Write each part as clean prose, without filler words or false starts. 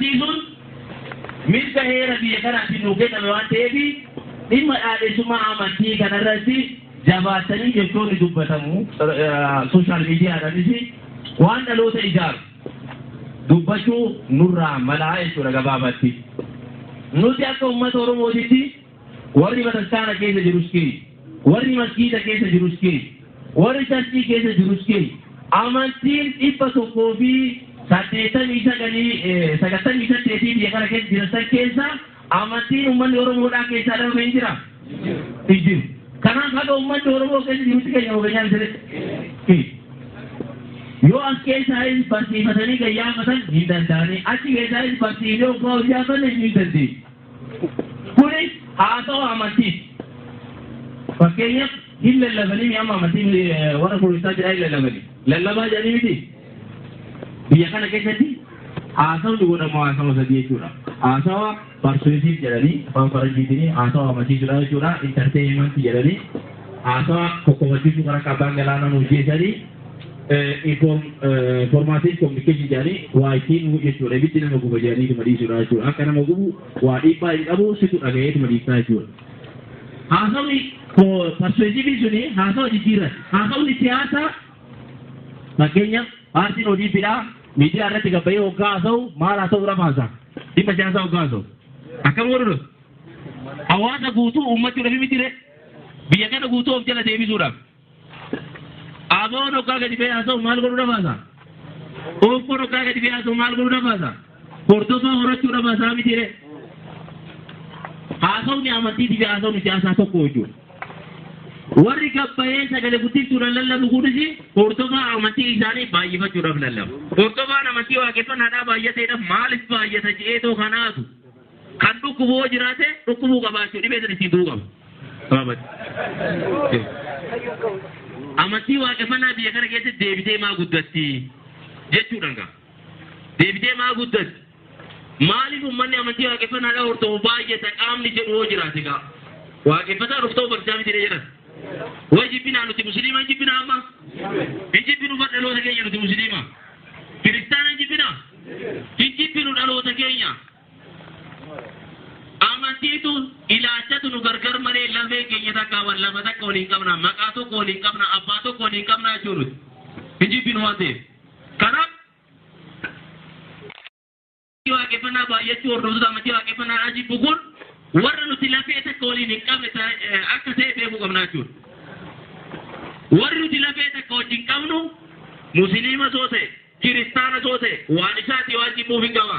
Barsiisuun mirga heera biyya kanaatiin nuu kenname waan ta'eef, dhimma dhaadhessummaa amantii kanarratti jabaatanii jechoonni dubbatamu, social mediadhaanis waan dhaloota ijaaru dubbachuu nurraa malaa jechuudha gabaabatti. Nuti akka uummata Oromootitti, warri bataskaana keessa jirus kee, warri masgiida keessa jirus kee, warri churchii keessa jirus kee, amantiin 189, 98 biyya kana keessa jiran san keessa amantiin uummanni Oromoodhaa keessaa dhabame hin jira? Hin jiru. Kanaaf haga uummanni Oromoo keessa jirutti keenya hoganyaan sirriitti. Yoo as keessaayis barsiifatanii gayyaafatan hin danda'anii, achi keessaayis barsiifnee hoggaa hojjaafanne hin dandeenye. Kuni haasawa amantiiti. Fakkeenyaaf, hin lallabanii, amma amantiin warra Pirootestaantii hin lallabanii. Lallabaa jedhanii miti. Biyya kana keessatti haasawni godhamu haasawa sadii jechuudha. Haasawa persuasive jedhanii afaan faranjiitiin haasawa amansiisuudha jechuudha. Entertainment jedhanii haasawa kokkofachiisuu kan akka abbaan galaanaa nuuf jeessanii, informative communication jedhanii waa ittiin jechuudha. Ibiddi nama guba jedhanii ituma dhiisuudha jechuudha. Akka nama gubu waa dhiibbaa hin qabu, situ dhaga'eetuma dhiisaa jechuudha. Haasawni persuasive suni haasawa jijjiirratti. Haasawni siyaasaa, fakkeenyaaf, paartiin ODPdhaa miidiyaa irratti gabbayee hoggaa haasa'u maal haasa'uudhaaf haasa'a? Dhimma siyaasaa hoggaa haasa'u. Akkam godhu? Hawaasa guutuu uummachuudhaaf miti ree? Biyya kana guutuu of jala deebisuudhaaf. ABO'n hoggaa gadi ba'ee haasa'u maal godhuudhaaf haasa'a? OFCO'n hoggaa gadi ba'ee haasa'u maal godhuudhaaf haasa'a? Hordofaa horachuudhaaf haasa'a miti ree? Haasawni amantiitii fi haasawni siyaasaa tokko jechuudha. Warri gabbayee sagalee guddiftuudhaan lallabu kunis hordofaa amantii isaanii baay'ifachuudhaaf lallabu. Hordofaan amantii waaqeffannaadhaa baay'ateedhaaf maaliif baay'ata je'eetoo kanaatu kan dhukkubu yoo jiraate dhukkubuu qabaachuu, dhibee sana ittiin du'uu qaba. Gabaabatti. Amantii waaqeffannaa biyya kana keessatti deebitee maa guddatti jechuudhaan gaa. Deebitee maa guddatti? Maaliif uummanni amantii waaqeffannaadhaa hordofu baay'ata qaamni jedhu yoo jiraate gaa? Waaqeffataa dhuftoo barsiisaa miti jedhan. Way jibbinaa, nuti musliima hin jibbinaa amma? Hin jibbinu bar dhaloota keenya nuti musliima. Kiristaana hin jibbinaa? Hin jibbinu dhaloota keenya. Amantiitu ilaalchatu nu gargar malee lafee keenya takka wal lafa takka waliin qabna, maqaa tokko waliin qabna, abbaa tokko waliin qabna jechuudha. Hin jibbinu waan ta'eef. Kanaaf waaqeffannaa baay'achuu hordoftoota amantii waaqeffannaa jibbu kun warra nuti lafee takka waliin hin qabne akka ta'e beekuu qabna jechuudha. Warri nuti lafee takka wajjin qabnu musliima soo ta'e, kiristaana soo ta'e, waan isaati waan jibbuuf hin qaba.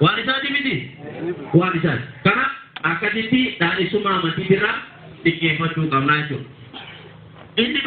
Waan isaati miti? Waan isaati. Kanaaf akkasitti dhaadhessummaa amantii irraa xiqqeeffachuu qabna jechuudha. Inni